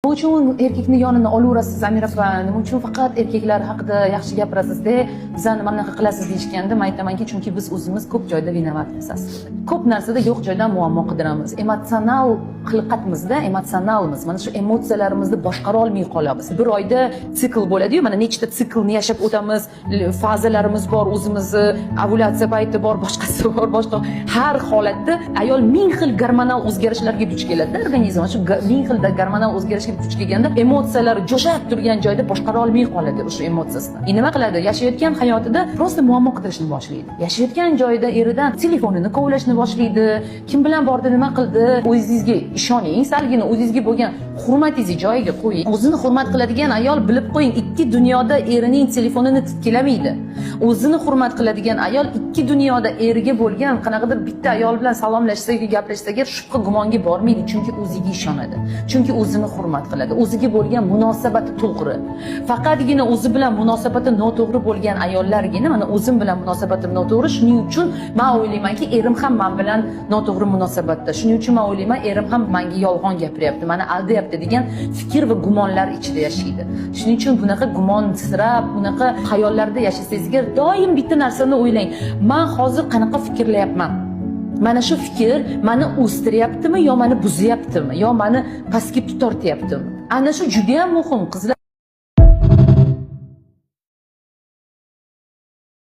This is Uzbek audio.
Nima uchun erkakni yonini olaverasiz, Amira opa? Nima uchun faqat erkaklar haqida yaxshi gapirasiz-da, bizani mana bunaqa qilasiz deyishganda, man aytamanki, chunki biz o'zimiz ko'p joyda виноват miz aslida. Ko'p narsada yo'q joydan muammo qidiramiz. Emotsional xilqatmizda, emotsionalmiz. Mana shu emotsiyalarimizni boshqara olmay qolamiz. Bir oyda sikl bo'ladi-yu, mana nechta siklni yashab o'tamiz, fazalarimiz bor, o'zimizni ovulyatsiya payti bor, boshqasi bor, boshqa har holatda ayol ming xil gormonal o'zgarishlarga duch keladi organizm. Shu ming xil gormonal o'zgarishga duch kelganda emotsiyalari jo'shab turgan joyda boshqara olmay qoladi o'sha emotsiyasini. И nima qiladi? Yashayotgan hayotida просто muammo qidirishni boshlaydi. Yashayotgan joyida eridan telefonini kovlashni boshlaydi. Kim bilan bordi, nima qildi? O'zingizga ishoning, salgina o'zingizga bo'lgan hurmatingizni joyiga qo'ying. O'zini hurmat qiladigan ayol, bilib qo'ying, ikki dunyoda erining telefonini titkilamaydi. O'zini hurmat qiladigan ayol ikki dunyoda eriga bo'lgan qanaqadir bitta ayol bilan salomlashsa yoki gaplashsa agar, shubha gumonga bormaydi, chunki o'ziga ishonadi. Chunki o'zini hurmat qiladi. O'ziga bo'lgan munosabati to'g'ri. Faqatgina o'zi bilan munosabati noto'g'ri bo'lgan ayollargina, mana o'zim bilan munosabatim noto'g'ri, shuning uchun men o'ylaymanki, erim ham men bilan noto'g'ri munosabatda. Shuning uchun men o'ylayman, erim ham menga yolg'on gapiryapti, meni aldayapti degan fikr va gumonlar ichida yashaydi. Shuning uchun bunaqa gumonsirab, bunaqa xayollarda yashasangiz agar, doim bitta narsani o'ylang: man hozir qanaqa fikrlayapman? Mana shu fikr mani o'stiryaptimi yo mani buzyaptimi yo mani pastga tortyaptimi? Ana shu juda ham muhim, qizlar.